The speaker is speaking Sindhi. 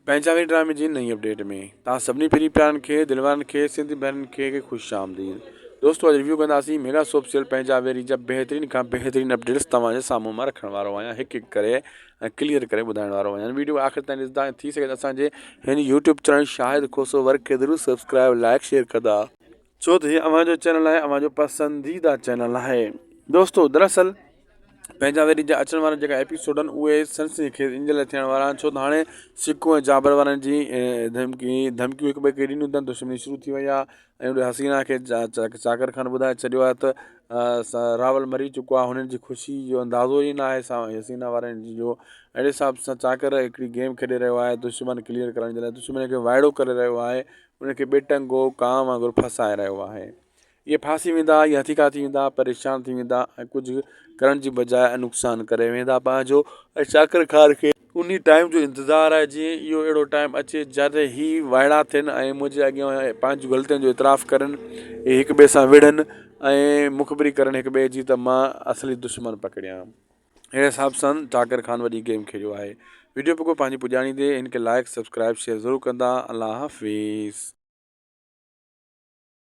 پنهنجا ويري ڊرامي جي نئين اپڊيٽ ۾ توهان سڀني پرين پيارن کي دل وارن کي سنڌي ڀائرن کي خوش آمديد دوستو اڄ ريويو ڪنداسين ميگا سوپ سيريل پنهنجا ويري جا بهترين کان بهترين اپڊيٽس توهان جي سامهون مان رکڻ وارو آهيان هڪ هڪ ڪري ۽ ڪليئر ڪري ٻڌائڻ وارو آهيان ويڊيو آخر تائين ڏسندا ۽ ٿي سگهي ته اسان جي هن YouTube channel Shahid Khoso work کي ضرور سبسڪرائب لائڪ شيئر ڪندا ڇو ته هي اوهان جو چينل آهي اوهان جو پسنديده چينل آهي دوستو دراصل پنهنجا وري جا اچڻ وارا جيڪا ايپيسوڊ آهن اهي سنسني خيز ان جي لاء ٿيڻ وارا آهن ڇو ته هاڻي سڪو ۽ جابر وارن جي ڌمڪي ڌمڪيون هڪ ٻئي کي ڏنيون اٿن دشمني شروع ٿي وئي آهي ۽ هوڏي حسينا کي چاڪر خان ٻڌائي ڇڏيو آهي ته راول مري چڪو آهي هنن جي خوشي جو اندازو ئي نه آهي حسينا وارن جو اهڙي حساب سان چاڪر هڪڙي گيم کيڏي رهيو آهي دشمن ڪليئر ڪرڻ جي لاء دشمن کي وائڙو ڪري رهيو آهي ان کي ٻي ٽنگو ڪانء وانگر ڦاسائي رهيو آهي اهي ڦاسي ويندا يا هٿيڪا ٿي ويندا پريشان ٿي ويندا ۽ ڪجهه ڪرڻ جي بجاء نقصان ڪري ويندا پنهنجو ۽ چاڪر خان کي انهي ٽائيم جو انتظار آهي جيئن اهو اهڙو ٽائيم اچي جڏهن هي وائڙا ٿين ۽ منهنجي اڳيان پنهنجون غلطين جو اعتراف ڪرن اهي هڪ ٻئي سان وڙهن ۽ مخبري ڪرن هڪ ٻئي جي ته مان اصلي دشمن پڪڙيان اهڙي حساب سان چاڪر خان وڏي گيم کيڏيو آهي ويڊيو پڪو پنهنجي پڄاڻي تي هن کي لائڪ سبسڪرائب شيئر ضرور ڪندا الله حافظ.